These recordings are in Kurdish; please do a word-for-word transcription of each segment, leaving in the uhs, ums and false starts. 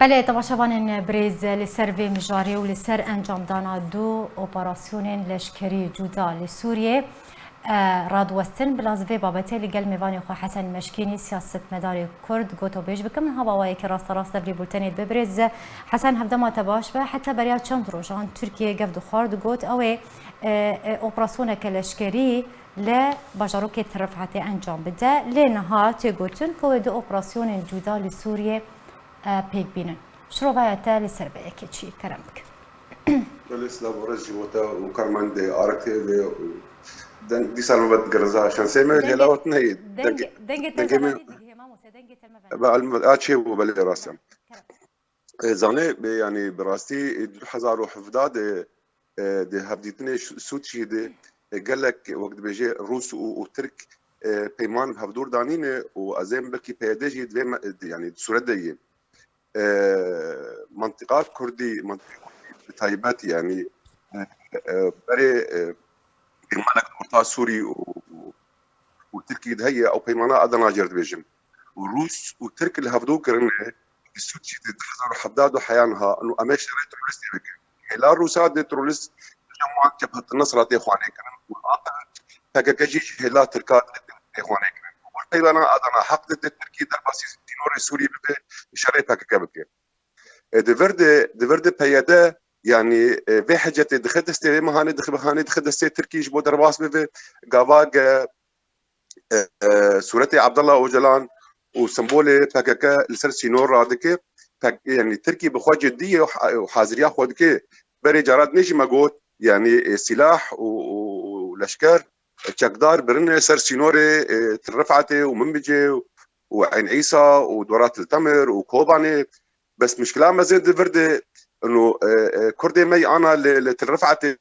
Belê, temaşevanên birêz, li ser vê mijarê û li ser encamdana du operasyonên leşkerî cuda li Sûriyê, e, radiwestin. Bila ez vê babetê li gel mêvanê xwe Hesen Meşkînî, siyasetmedarê Kurd, gotobêj bikim. Niha bi awayekî rasterast dev li bultenê dibe. Birêz Hesen, hevdema te baş be. Heta beriya çend rojan Tirkiye gev dixwar, digot ew ê, e, e, operasyoneke leşkerî li bajarokê Tirifetê encam bide. Lê niha tê gotin ku wê du operasyonên cuda li Sûriyê, e, pêk bînin. Şirovaya te li ser vê yekê çi ye? Kerem bike. Belê, silav û rêz ji bo te û karmendê Arek T V û deng, dîsa me vedigere za şansê me, dengê, hêla we tune ye. Dengê, dengê, dengê te dengê me, zehmetî digihê, mamose, dengê te me ve. Be, a çê bû, belê, rast e. Kerem. E, zanê, be, yanî, bi rastî, e, du hezar û hevdeh de, e, di hevdîtinê Ş-, Sûçiyê de, e, gelek, wek dibêje, Rûs û, û Tirk, e, peyman hevdûr danîne û ez êm belkî P Y D jî di vê me-, e, yanî, di sûret de ye. E, mentiqa Kurdî, mentiqa Kurdî bi taybet, yanî, e, e, berê, e, peymanek orta Sûrî û, û, û Tirkî de heye, ew peymana Adana jê re dibêjim. Û Rûs û Tirk li hevdû kirine, li Sûçî di du hezar û hevdeh de heya niha, û em ê şerê terorîstê bikin. Hêla Rûsa dê terorîst ji wan Cebhet Nusra tê xwanê kirin û P K K jî ji hêla Tirka tê xwanê kirin. Û peybana Adana heq dide Tirkî derbasî sînorê Sûrî bibe, şerê P K K bike. E, di vir de, di vir de P Y D, yanî, e, vê hecetê dixe destê, vê mehanê dixe, mehanê dixe destê Tirkî ji bo derbas bibe, gava ge, e, e, sûretê Abdullah Ocalan û sembolê P K K li ser sînor radike, P K K, yanî Tirkî bi xwe cidî ye û ha-, û haziriya xwe dike. Berê cara dinê jî me got, yanî, e, sîlah û, û, û leşker, e, çekdar birine ser sînorê, e, Til Rifetê û Minbicê û, û Eyn Îsa û Dorat Til Temir û Kobanê. Bes mişkila mezin di vir de, ino, e, e, Kurdê me yê ana li, li Til Rifetê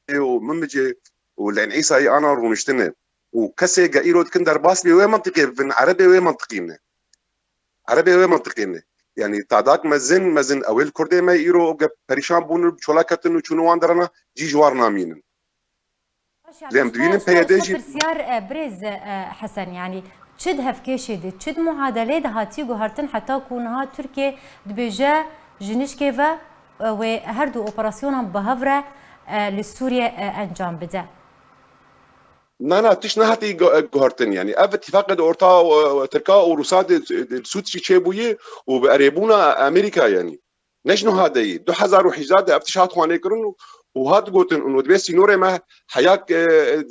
û Minbicê û li Eyn Îsayê ana rûniştine. Û kesê ge îro dikin derbas bê wê mentiqê bibin, Erebê wê mentiqî ne. Erebê wê mentiqî ne. Yanî tadak mezin, mezin ew ê li Kurdê me îro ge perîşan bûn, bi çola ketin û çûn wan derana, cî ji wan namînin. Baş, yanî, lê em dibînin P Y D jî. Pirsiyar, e, birêz, e, Hesen, yanî çi di hevkêşê de, çi di muadelê de hatiye guhertin heta ku niha Tirkiye dibêje ji nişkê ve, e, wê her du operasyonan bi hev re, e, li Sûriye, e, encam bide? Na, na, tişt nehatiye gu-, e, guhertin, yanî. Ev îtifaqê di orta, e, Tirka û Rûsa de, de, Sûd jî çêbûye û bi erêbûna Amerîka, yanî. Ne ji niha de yî. Du hezar û hejdeh de ev tişt hat xwanê kirin û, û hat gotin, û dibê sînorê me heya, e,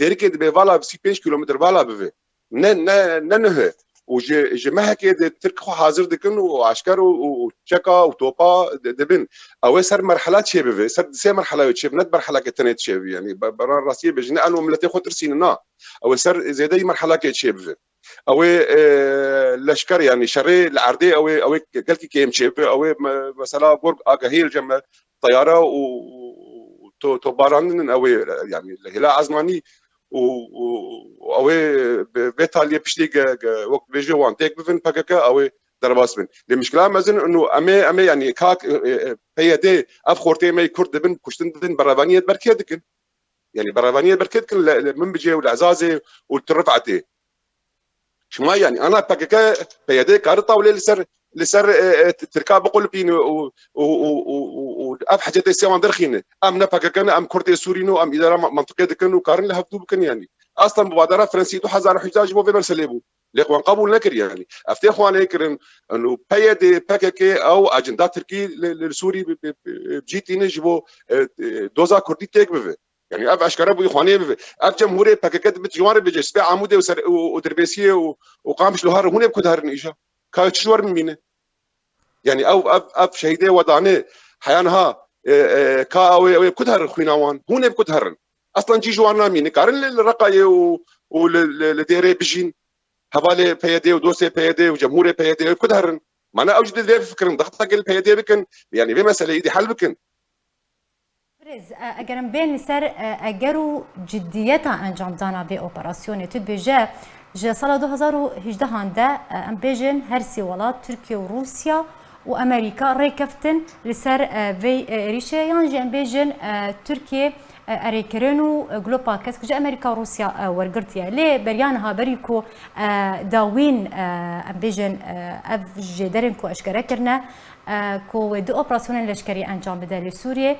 Dêrikê dibê vala sî pênc kîlometr vala bibe. Ne, ne, ne nihe. Û ji, ji mehekê de Tirk xwe hazir dikin û aşker û, û, û çeka û topa di-, dibin. Ew ê ser merhela çêbibe, ser di sê merhela çêbibe, ne di merheleke tenê çêbibe. Yanî, be-, bera rastiyê bêjin, ne eno miletê xwe tirsînin, na. Ew ê ser zêdeyî merhelakê çêbibe. Ew ê, e, leşker, yanî şerê li erdê ew ê, ew ê gelkî kêm çêbibe. Ew ê me-, mesela gor agahî li cem teyare û, û to-, topbarandin ew ê, yanî li hêla ezmanî û, û, û ew ê bi vê taliyê piştî ge, ge, wek dibêje wan têk bivin P K K, ew ê derbas bin. Lê mişkila mezin û em ê, em ê, yanî ka, e, e, P Y D, ev xortê me yê Kurd dibin, kuştin dibin, berevaniyê berkê dikin. Yanî berevaniyê berkê dikin li, li Minbicê û li Ezazê û li Tirifetê. Şima, yanî, ana P K K, P Y D kari tawlê li ser, li ser, e, e, Tirka biqulipîne û, û, û, û, û, û ev hecetê sê wan derxîne. Em ne P K K ne, em Kurdê Sûrî ne û em îdara ma-, mentiqê dikin û karin li hevdû bikin, yanî. Aslan bi badara Fransî du hezar û hejdeh ji bo vê meselê bû. Lê wan qebûl nekir, yanî. Ev tê xwanê kirin, û P Y D, P K K ew ajenda Tirkî li, li Sûrî bi, bi, bi, bi cî tîne ji bo, e, e, doza Kurdî têk bive. Yanî ev eşkere bû, xwanê bibe. Ev cemhûrê P K K dibit ji wan re bêje, Spê Amûdê û ser, û, û Dirbêsiyê û, û Qamişlo herin, hûn ê bi ku de herin îja? Ka çi ji wer bimîne? Yanî ew, ev, ev şehîdê we danê, heya niha, e, e, ka ew ê, ew ê bi ku de herin xwîna wan? Hûn ê bi ku de herin? Aslan cî ji wan namîne. Karin li, li Reqayê û, û li, li, li Dêrê bijîn. Hevalê P Y D û dostê P Y D û cemhûrê P Y D ê bi ku de herin? Mana ew jî divê bifikirin, daxta gel P Y D bikin, yanî vê meseleyê dî hel bikin. Birêz, e, eger em bên li ser, e, eger û ciddiyeta encamdana vê operasyonê, tu dibêje, ji sala du hezar û hejdehan de, e, em bêjin her sê welat, Tirkiye û Rûsya û Amerîka rêkeftin li ser, e, vê, e, êrîşê, yan jî em bêjin, e, Tirkiye, e, erêkirin û, e, glopa kesk ji Amerîka û Rûsya, e, wergirtiye. Lê beriya niha berî ku, e, dawîn, e, em bêjin, e, ev jêderên ku eşkere kirine, e, ku wê du operasyonên leşkerî encam bide li Sûriyê,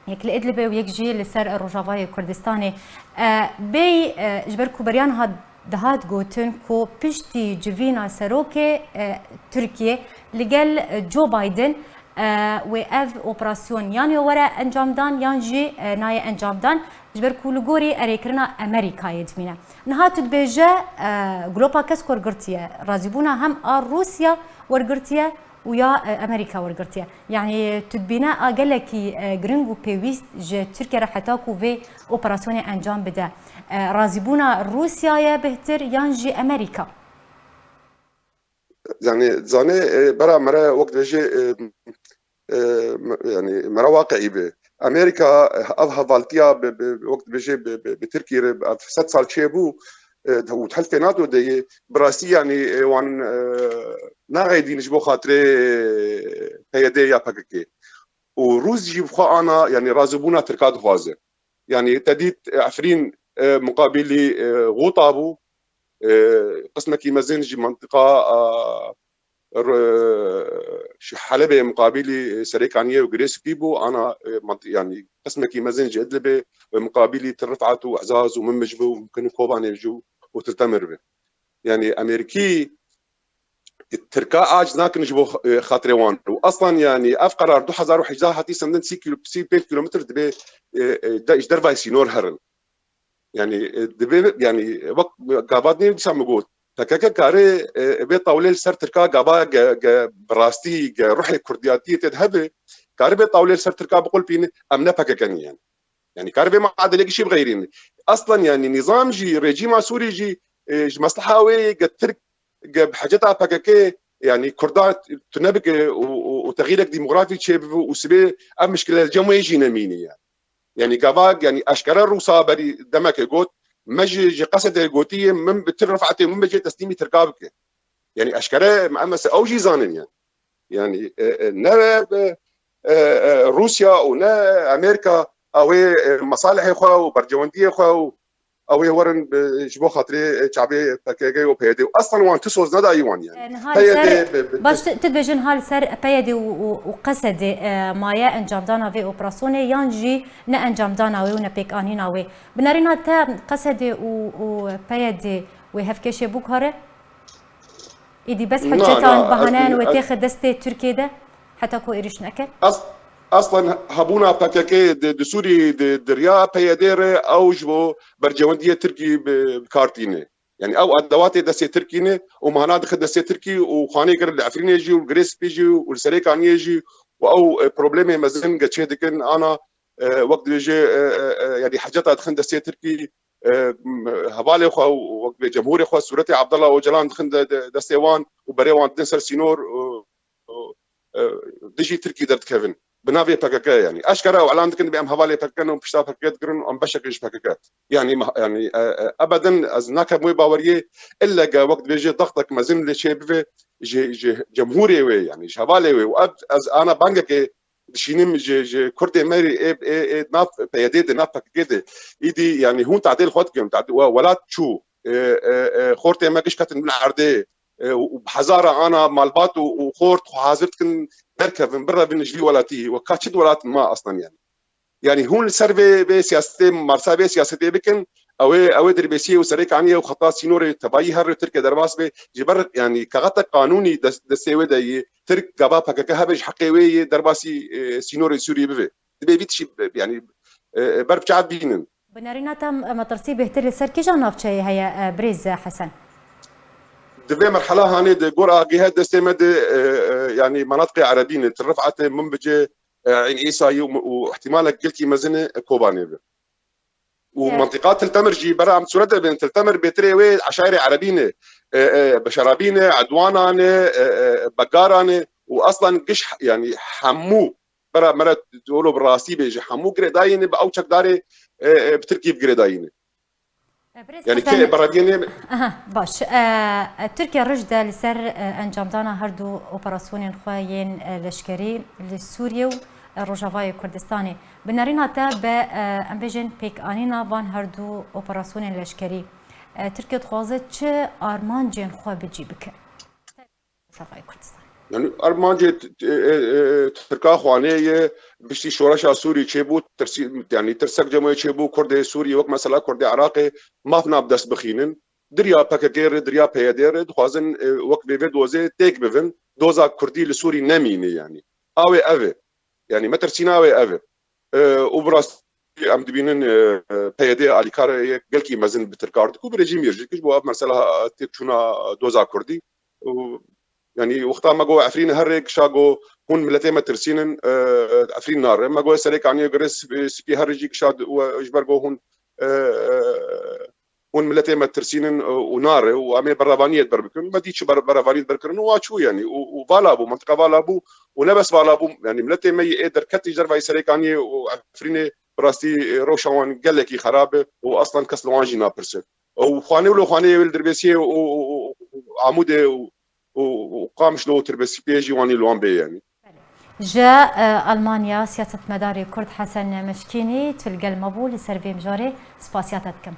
yek li Idlibê û yek jî li ser Rojavayê Kurdistanê. E, bêyî, e, ji ber ku beriya niha dihat gotin ku piştî civîna serokê, e, Tirkiyê li gel, e, Joe Biden, e, wê ev operasyon yan yo were encamdan yan jî, e, nayê encamdan, ji ber ku li gorî erêkirina Amerîkayê dimîne. Niha tu dibêje, e, glopa kesk wergirtiye, razîbûna hem a Rûsya wergirtiye û ya, e, Amerîka wergirtiye. Yanî tu dibîne a gelekî, e, giring û pêwîst ji Tirkiye re heta ku vê operasyonê encam bide. E, razîbûna Rûsyayê bêhtir yan jî Amerîka? Yanî zanê, e, bera mere wek dibêjê, e, e, me-, yanî mere waqiî be. Amerîka, e, ev hevaltiya bi, bi, wek dibêjê bi, bi, bi Tirkî re ev sed sal çêbû, e, û di helfê NATO de ye. Bi rastî yanî, e, wan, e, naxedîn ji bo xatirê, e, P Y D ya P K K. Û Rûs jî bi xwe ana, yanî razîbûna Tirka dixwaze. Yanî te dît, e, Efrîn, e, muqabîlî, e, Xuta bû. E, qismekî mezin ji mantiqa, a, r-, ji Helebê muqabîlî Serêkaniyê û Girê Spî bû. Ana, e, manti-, yanî qismekî mezin ji Idlibê, e, muqabîlî Til Rifat û Ezaz û Minbij bû, mumkin Kobanê jî û Til Temir be. Yanî Amerîkî Tirka aciz nakin ji bo, e, xatirê wan. Û aslan yanî ev qerar du hezar û hejdeh hatî sendin sî kîlo-, sî û pênc kîlometr dibê, e, e, de, ji dervayê sînor herin. Yanî, e, dibê, yanî wek gava dî dîsa min got, P K K kare, e, vê tawlê li ser Tirka gava ge, ge bi rastî, ge ruhê kurdiyatiyê tê de hebe, kare vê tawlê li ser Tirka biqulpîne, em ne P K K nî yanî. Yanî kare vê muadelê gişî bixeyrîne. Aslan yanî nîzam jî, rejîma Sûrî jî, e, ji mesleha wê ye, ge Tirk, ge bi heceta P K K, yanî Kurda tune bike û, û, û texîrek demografî çêbibe û sibê ev mişkile li cem wê jî nemîne yanî. Yanî gava, yanî eşkere Rûsa berî demekê got, me ji, ji Qesedê gotiye, min bi Til Rifatê, min bicê teslîmî Tirka bike. Yanî eşkere em, em, ew jî zanin yanî. Yanî, e, e, ne, e, e, e, Rûsya û ne Amerîka, ew ê, e, mesalihê xwe û bercewendiyê xwe û ew ê werin bi, ji bo xatirê, e, çavê P K K û P Y D û aslan wan tu soz nedayî wan yanî. E, niha li P Y D ser, bi, bi, baş, tu, tu dibêjin ha li ser P Y D û, û, û Qesedê, e, maye encamdana vê operasyonê yan jî ne encamdana wê û ne pêkanîna wê. Bi nerîna te Qesedê û, û P Y D wê hevkêşê bû kare? Îdî bes Na, hiccetan, na, ez bahaneyan wê têxe destê Tirkiyê de heta ku êrîş neke? As-, aslan hebûna P K K di, di Sûrî di, di riya P Y D re ew ji bo bercewendiyê Tirkî bi, bi kar tîne. Yanî ew edewatê destê Tirkî ne û mana dixe destê Tirkî û xanê kir li Efrînê jî û li Girê Spî jî û li Serêkaniyê jî û ew, e, problemê mezin ge çê dikin ana, e, wek dibêje, e, e, e, yanî heceta dixin destê Tirkî, e, m-, hevalê xwe û wek dibê cemhûrê xwe sûretê Abdullah Ocalan dixin de, de, destê wan û berê wan didin ser sînor û, û, e, dijî Tirkî derdikevin. Bi navê P K K yanî. Eşkere ew elan dikin dibê em hevalê P K K ne û pişta P K K digirin û em beşek ji P K K. Yanî, ma-, yanî, e, e, ebeden ez nakem wê baweriyê, ille ge wek dibêje dextek mezin lê çê bibe ji, ji cemhûrê wê yanî, ji hevalê wê û ev ez ana bangekê dişînim ji, ji Kurdê me rê ê, ê, ê nav P Y D de, nav P K K de. Îdî, yanî hûn tadêl xwe dikin, tadê-, we-, welat çû, e, e, e, xortê me giş ketin bin erdê, e, û, û bi hezara ana malbat û, û xort xwe hazir dikin derkevin, birevin ji vî welatî. We ka çi welat ma aslan yanî. Yanî hûn li ser vê, vê siyasetê, marsa vê siyasetê bikin, ew ê, ew ê Dirbêsiyê û Serêkaniyê û xeta sînorê tevayî her rê Tirkiye derbas be, ji ber yanî kaxetek qanûnî dest, destê wê de yê, Tirk gava P K K hebe ji heqê wê yê derbasî, e, sînorê Sûriyê bibe. Dibê vî tişî, e, yanî, e, e, ber bi çav bînin. Bi nerîna te metirsî bêhtir li ser kîjan navçeyê heye, e, birêz Hesen? Di vê merhela hanê de gor agêhe destê me de, e, e, yanî menatiqê erebî ne, Til Rifatê, Minbicê, e, Eyn Îsayî û, û ihtimalek gelkî mezin e Kobanê be. Û, e, mentiqa Til Temir jî bera em sûret de bên, Til Temir bêtirê wê eşayrê erebî ne, e, e, Beşerabî ne, Edwana ne, e, e, Begara ne û aslan giş, yanî hemû bera mere dolo bi rastî bêje, hemû girêdayî ne bi ew çekdarê, e, e, bi Tirkî bi girêdayî ne. E, birêz Yanî Hesen, kê bereviyê ne? Aha, baş. E, e, Tirkiye rij de li ser, e, encamdana her du operasyonên xwe yên, e, leşkerî li Sûriye û Rojavayê Kurdistanê. Bi nerîna te bi, e, em bêjin pêkanîna van her du operasyonên leşkerî, e, Tirkiye dixwaze çi armancên xwe bi cî bike? Rojavayê Kurdistanê. Yani armancê t-, t-, e, e, Tirka xwanê ye, piştî şoreşa Sûrî çêbû, tirsî-, yani tirsek cemaê çêbû, Kurdê Sûrî wek mesela Kurdê Iraqê maf nab dest bixînin. Diriya P K K re, diriya P Y D re dixwazin, e, wek vê vê dozê têk bivin, doza Kurdî li Sûrî nemîne yani. Awê ev e. Yani me tirsîna wê ev e. E, û bi rastî em dibînin, e, e, P Y D alîkar e, gelkî mezin bi Tirkar dikû bi rejîmê jî kir, ji bo ev mesela têkçûna doza Kurdî. Û, yani wexta me got Efrîn here, gişa got hûn miletê me tirsînin, e, Efrîn nare. Me got Serê Kaniyê gire sp-, spî here jî gişa di-, we ji ber got hûn, e, e, hûn miletê me tirsînin, e, û nare û em ê berevaniyê ber bikin. Me dî çi ber-, berevaniyê ber kirin û wa çû yani. Û, û vala bû, mentiqa vala bû û ne bes vala bû, yani miletê me yê ê derketî ji dervayî Serê Kaniyê û Efrînê bi rastî, e, rewşa wan gelekî xerab e û aslan kes li wan jî napirse. Û xwanê wilo xwanê wê li Dirbêsiyê û, û, û, û Amûdê û, û, û Qamişlo û Tirbêsîpiyê jî wanî li wan bê yani. Ji, e, Almanya siyasetmedarê Kurd Hesen Meşkînî tu li gel me bû li ser vê mijarê, spasiya te dikim.